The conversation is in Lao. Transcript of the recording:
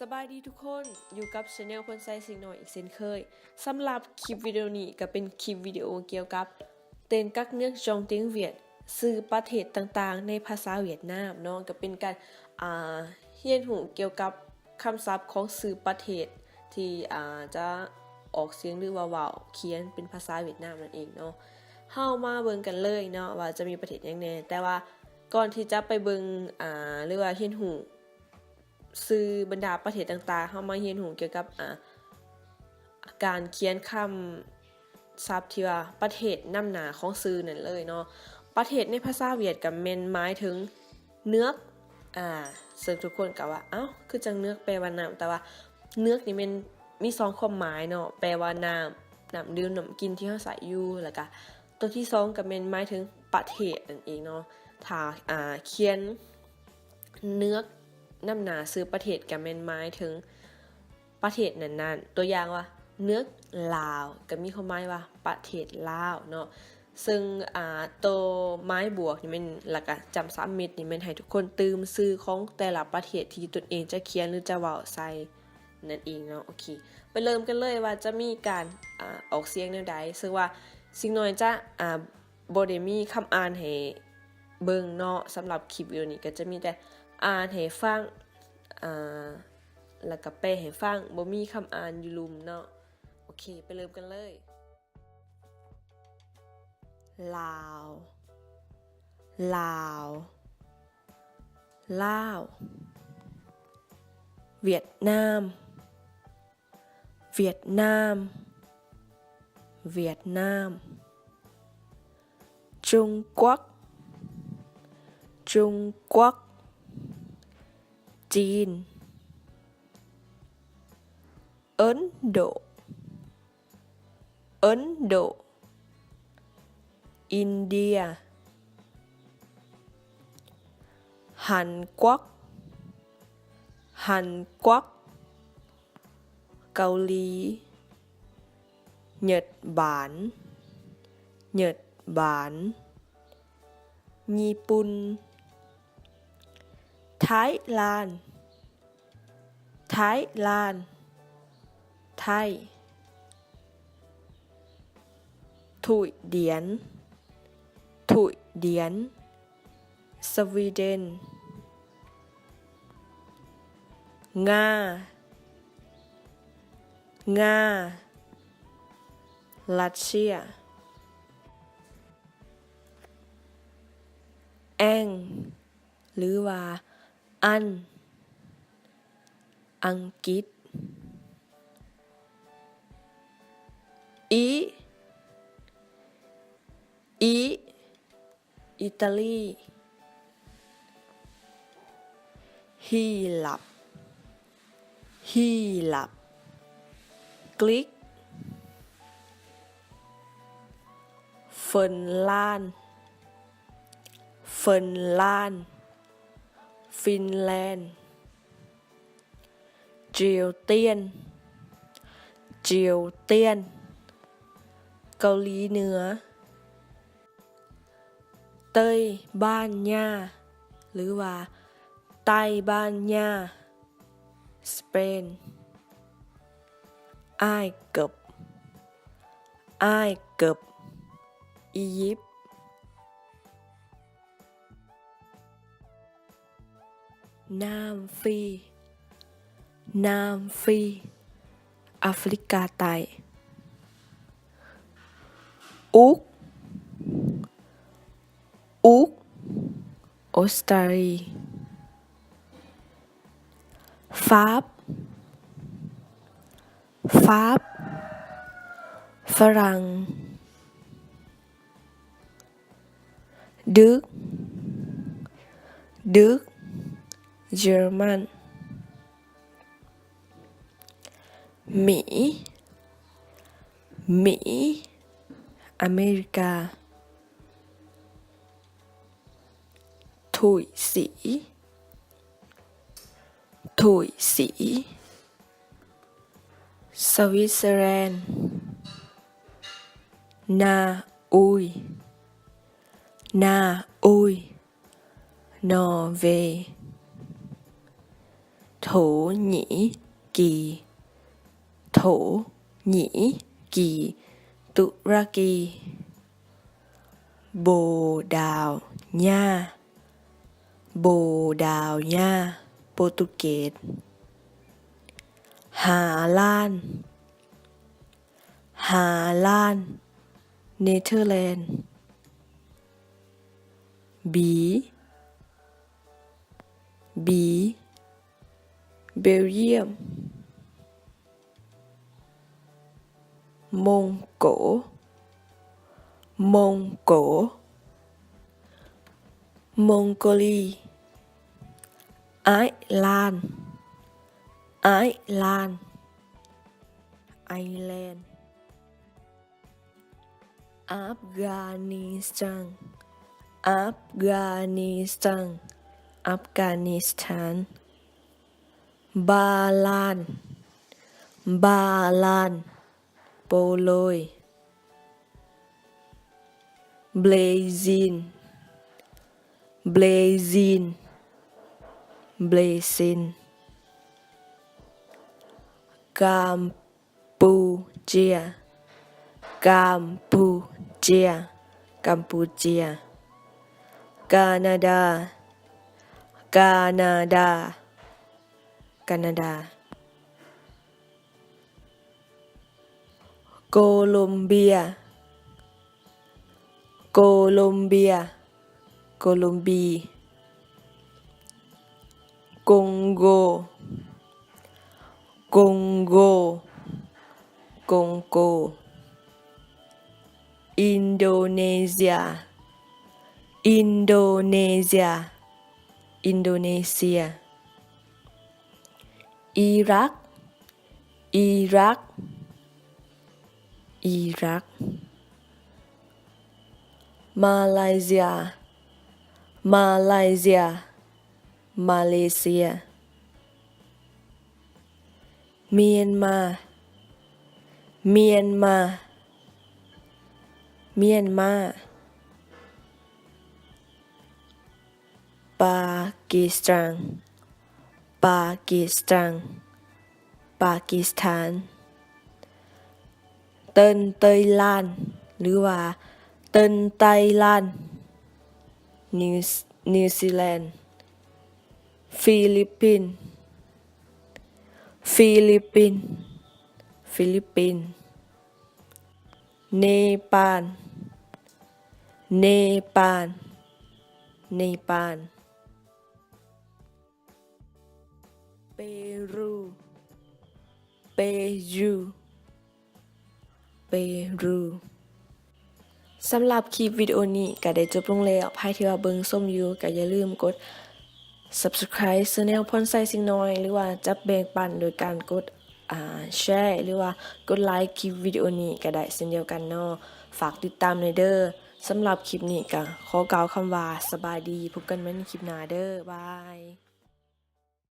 ສະບາຍດີທຸກຄົນ, ຢູ່ກັບ Channel ພົນໄຊ ຊິງນ້ອຍ ອີກເຊັ່ນເຄີຍ. ສຳລັບຄລິບວິດີໂອນີ້ກໍເປັນຄລິບວິດີໂອກ່ຽວກັບ ເຕັນກັກເນືອກ Dòng Tiếng Việt ຊື່ປະເທດຕ່າງໆໃນພາສາຫວຽດນາມເນາະ, ກໍເປັນການ ອ່າ ຮຽນຮູ້ກ່ຽວກັບຄຳສັບຂອງຊື່ປະເທດທີ່ ອ່າ ຈະອອກສຽງ ຫຼືວ່າເວົ້າຂຽນເປັນພາສາຫວຽດນາມນັ້ນເອງເນາະ. ເຮົາມາເບິ່ງກັນເລີຍເນາະ ວ່າຈະມີປະເທດຫຍັງແດ່, ແຕ່ວ່າກ່ອນທີ່ຈະໄປເບິ່ງ ອ່າ ຫຼືວ່າຮຽນຮູ້ ຊື່ບັນດາປະເທດຕ່າງໆ, ເຮົາມາຮຽນຮູ້ກ່ຽວກັບ ອ່າ ການຂຽນຄຳສັບທີ່ວ່າປະເທດນຳໜ້າຂອງຊື່ນັ້ນເລີຍເນາະ. ປະເທດໃນພາສາຫວຽດກໍແມ່ນໝາຍເຖິງ ເນືອກ ອ່າ ເຊິ່ງທຸກຄົນກໍວ່າ ເອົ້າ ຄືຈັ່ງເນືອກແປວ່ານ້ຳ, ແຕ່ວ່າເນືອກນີ້ແມ່ນມີສອງຄວາມໝາຍເນາະ, ແປວ່ານ້ຳ, ນ້ຳດື່ມ, ນ້ຳກິນທີ່ເຮົາໃຊ້ຢູ່, ແລ້ວກະຕົວທີສອງກໍແມ່ນໝາຍເຖິງປະເທດນັ້ນເອງເນາະ. ຖ້າ ອ່າ ຂຽນ ເນືອກນຳໜ້າຊື່ປະເທດກໍແມ່ນໝາຍເຖິງປະເທດນັ້ນໆ. ຕົວຢ່າງວ່າ ເນືອກລາວ ກໍມີຄວາມໝາຍວ່າປະເທດລາວເນາະ. ເຊິ່ງ ອ່າ ໂຕໝາຍບວກນີ້ແມ່ນ ແລ້ວກໍຈ້ຳສາມເມັດນີ້ແມ່ນໃຫ້ທຸກຄົນຕື່ມຊື່ຂອງແຕ່ລະປະເທດທີ່ຕົນເອງຈະຂຽນ ຫຼື ຈະເວົ້າໃສ່ນັ້ນເອງເນາະ. ໂອເຄ ໄປເລີ່ມກັນເລີຍວ່າຈະມີການ ອ່າ ອອກສຽງແນວໃດ. ເຊິ່ງວ່າຊິງນ້ອຍຈະ ອ່າ ບໍ່ໄດ້ມີຄຳອ່ານໃຫ້ເບິ່ງເນາະ. ສຳລັບຄລິບວິດີໂອນີ້ກໍຈະມີແຕ່ອ່ານໃຫ້ຟັງ ອ່າ ແລ້ວກໍແປໃຫ້ຟັງ, ບໍ່ມີຄຳອ່ານຢູ່ລຸ່ມເນາະ. ໂອເຄ ໄປເລີ່ມກັນເລີຍ. ລາວ ລາວ ລາວ. ຫວຽດນາມ ຫວຽດນາມ ຫວຽດນາມ. ຈຸງກວັກ ຈຸງກວັກ ຈີນ. ເອິນໂດ ເອິນໂດ ອິນເດຍ. ຫັນກວັກ ຫັນກວັກ ເກົາຫຼີ. ຫຍຸ້ດບານ ຫຍຸ້ດບານ ຍີ່ປຸ່ນ. ໄທລານ ໄທລານ ໄທ. ທຸຍດຽນ ທຸຍດຽນ ສະວີເດັນ. ງາ ງາ ຣັດເຊຍ. ແອງ ຫຼືວ່າ ອັນ ອັງກິດ. ອີ ອີ ອີຕາລີ. ຮີລັບ ຮີລັບ ກຣີກ. ຝິນລານ ຝິນລານ ຟິນແລນ. ຈຽວຕຽນ ຈຽວຕຽນ ເກົາຫຼີເໜືອ. ເຕີຍບານຍາ ຫຼືວ່າ ໄຕ້ບານຍາ ສະເປນ. ອາຍເກີບ ອາຍເກີບ ອີຢິບ. ນາມຟີ ນາມຟີ ອາຟຣິກາໃຕ້. ອຸກ ອຸກ ອົດສະຕາລີ. ຟາບ ຟາບ ຝຣັ່ງ. ດຶກ ດຶກ ເຢຍລະມັນ. ໝີ ໝີ ອາເມລິກາ. ຖຸຍສີ ຕຸຍສີ ສະວິດເຊີແລນ. ນາອຸຍ ນາອຸຍ ນໍເວ. ໂຕ ໂຖ ໜີ ກີ ໂຖ ໜີ ກີ ຕຸລະກີ. ໂບດາວຍາ ໂບດາວຍາ ໂປຕຸເກດ. ຫາລ້ານ ຫາລ້ານ ເນເທີແລນ. ບີ ບີ ເບລຢ້ຽມ. ມົງໂກ ມົງໂກ ມົງໂກລີ. ໄອລານ ໄອລານ ໄອແລນ. ອັບການິສຖານ ອັບການິສຖານ ອັບການິສຖານ. ບາລານ ບາລານ ໂປໂລຍ. ເບຣຊິນ ເບຣຊິນ ເບຣຊິນ. ກາມ ປູເຈຍ ກາມປູເຈຍ ກຳປູເຈຍ. ການາດາ ການາດາ ການາດາ. ໂກລົມເບຍ ໂກລົມເບຍ ໂກລົມບີ. ກົງໂກ ກົງໂກ ກົງໂກ. ອິນໂດເນເຊຍ ອິນໂດເນເຊຍ ອິນໂດເນເຊຍ. ອີຣັກ ອີຣັກ ອີຣັກ. ມາລາຍເຊຍ ມາລາຍເຊຍ ມາເລເຊຍ. ມຽນມາ ມຽນມາ ມຽນມາ. ປາກີສຖານ ປາກີສຖານ ປາກີສຖານ. ເຕີນເຕີຍລານ ຫຼືວ່າ ເຕີນໄຕລານ ນິວ ນິວຊີແລນ. ຟີລິບປິນ ຟີລິບປິນ ຟີລິບປິນ. ເນປານ ເນປານ ເນປານ. ເປຣູ ເປຣູ ເປຣູ. ສຳລັບຄລິບວິດີໂອນີ້ກໍໄດ້ຈົບລົງແລ້ວ. ໃຜທີ່ວ່າເບິ່ງຊົມຢູ່ກໍຢ່າລືມກົດ Subscribe Channel ພອນໄຊຊິງນ້ອຍ ຫຼືວ່າຈັບແບ່ງປັນໂດຍການກົດ ອ່າ ແຊ ຫຼືວ່າກົດໄລຄ໌ຄລິບວິດີໂອນີ້ກໍໄດ້ເຊັ່ນດຽວກັນເນາະ. ຝາກຕິດຕາມແດ່ເດີ. ສຳລັບຄລິບນີ້ກໍຂໍກ່າວຄຳວ່າສະບາຍດີ. ພົບກັນໃໝ່ໃນຄລິບໜ້າເດີ. ບາຍ.